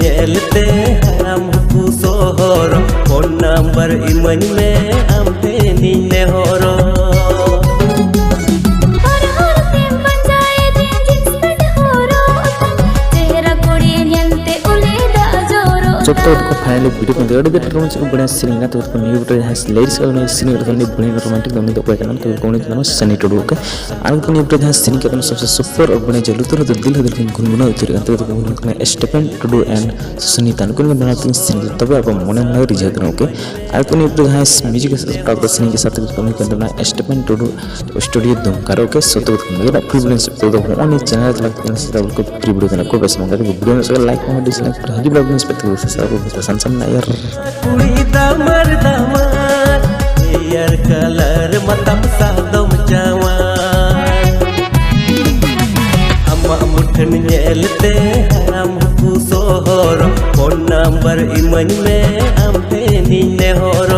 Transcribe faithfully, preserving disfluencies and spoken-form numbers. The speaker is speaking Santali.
ᱧᱮᱞᱛᱮ ᱦᱟᱲᱟᱢ ᱦᱚᱸᱠᱚ ᱥᱚᱦᱚᱨ, ᱯᱷᱳᱱ ᱱᱟᱢᱵᱟᱨ ᱤᱢᱟᱹᱧ ᱢᱮ, ᱟᱢ ᱴᱷᱮᱱᱤᱧ ᱱᱮᱦᱚᱨᱚᱜ᱾ ᱦᱚᱨ ᱦᱚᱨ ᱛᱮᱢ ᱯᱟᱸᱡᱟᱭᱮᱫᱤᱧ ᱡᱤᱱᱥ ᱯᱮᱱᱴ ᱦᱚᱨᱚᱜ, ᱪᱮᱦᱨᱟ ᱠᱩᱲᱤ ᱧᱮᱞᱛᱮ ᱩᱞᱤ ᱫᱟᱜ ᱡᱚᱨᱚᱜ᱾ ᱡᱚᱛᱚ ᱦᱚᱲ ᱠᱚ finally video ᱠᱚ ᱟᱹᱰᱤ ᱜᱮ ᱨᱚᱢᱚᱡᱽ ᱠᱚ ᱵᱟᱲᱟᱭᱟ ᱥᱮᱨᱮᱧ ᱨᱮᱱᱟᱜ, ᱛᱚ ᱠᱚ new video ᱡᱟᱦᱟᱸᱭ lyrics ᱠᱟᱫᱟ ᱩᱱᱤ ᱥᱮᱨᱮᱧ ᱨᱮᱫᱚ ᱩᱱᱤ ᱵᱩᱲᱦᱤ romantic ᱫᱚ ᱩᱱᱤ ᱫᱚ ᱚᱠᱚᱭ ᱠᱟᱱᱟ? ᱛᱚ ᱩᱱᱤ ᱠᱟᱱᱟ ᱥᱟᱱᱤ ᱴᱩᱰᱩ᱾ Okay, ᱟᱨ ᱱᱤᱛᱚᱜ ᱱᱤᱭᱟᱹ video ᱡᱟᱦᱟᱸ ᱥᱮᱨᱮᱧ ᱠᱟᱫᱟ ᱥᱚᱵᱥᱮ super ᱟᱨ ᱵᱟᱲᱟᱭ ᱡᱟᱹᱞᱩ ᱛᱚᱨᱟ ᱫᱚ ᱫᱤᱞ ᱦᱟᱹᱫᱤᱨ ᱠᱤᱱ ᱜᱩᱱᱜᱩᱱᱟᱣ ᱩᱛᱟᱹᱨ ᱠᱟᱱ ᱛᱟᱠᱚ ᱩᱱᱤ ᱠᱟᱱᱟ ᱥᱴᱤᱯᱷᱮᱱ ᱴᱩᱰᱩ and ᱥᱩᱥᱢᱤᱛᱟ, ᱱᱩᱠᱤᱱ ᱜᱮ ᱵᱮᱱᱟᱣ ᱠᱤᱱ ᱥᱮᱨᱮᱧ ᱠᱟᱫᱟ, ᱛᱚᱵᱮ ᱟᱵᱚ ᱢᱚᱱᱮ ᱢᱚᱱᱮ ᱨᱤᱡᱷᱟᱹᱣ ᱠᱟᱱᱟ᱾ Okay, ᱟᱨ ᱱᱤᱛᱚᱜ ᱱᱤᱭᱟᱹ video ᱡᱟᱦᱟᱸᱭ music ᱮ ᱥᱟᱯᱲᱟᱣ ᱠᱟᱫᱟ ᱥᱮᱨᱮᱧ ᱜᱮ ᱥᱟᱛ ᱩᱱᱤ ᱠᱟᱱ ᱛᱟᱵᱚᱱᱟ ᱥᱴᱤᱯᱷᱮᱱ ᱴᱩᱰᱩ ᱥᱴᱩᱰᱤᱭᱳ ᱫᱩᱢᱠᱟ ᱨᱮ᱾ Okay, ᱥᱚᱛᱚ ᱠᱟᱛᱮ ᱱᱤᱭᱟᱹ free video ᱥᱮ ᱛᱚ ᱦᱚᱸᱜᱼᱚᱭ ᱱᱤᱭᱟᱹ channel ᱨᱮ ᱞᱟᱜᱟᱣ ᱠᱟᱛᱮ ᱥᱮ ᱛᱚ free video ᱠᱟᱱᱟ ᱠᱚ ᱵᱮᱥ ᱢᱚᱸᱜᱟ ᱛᱮ video ᱥᱮ like ᱠᱚ dislike ᱠᱚ ᱦᱤᱡᱩᱜ ᱵᱞᱚᱜ ᱥᱯᱮ ᱛᱮ ᱥᱟᱱ ᱥᱟᱱ ᱱᱟᱭᱟᱨ᱾ ᱠᱩᱲᱤ ᱫᱟᱢᱟᱨ ᱫᱟᱢᱟᱨ, ᱦᱮᱭᱟᱨ ᱠᱟᱞᱟᱨ ᱢᱟᱛᱟᱢ ᱥᱟᱫᱚᱢ ᱡᱟᱶᱟᱭ᱾ ᱟᱢᱟᱜ ᱢᱩᱴᱷᱟᱹᱱ ᱧᱮᱞᱛᱮ ᱦᱟᱲᱟᱢ ᱦᱚᱸᱠᱚ ᱥᱚᱦᱚᱨ, ᱯᱷᱳᱱ ᱱᱟᱢᱵᱟᱨ ᱤᱢᱟᱹᱧ ᱢᱮ, ᱟᱢ ᱴᱷᱮᱱᱤᱧ ᱱᱮᱦᱚᱨ᱾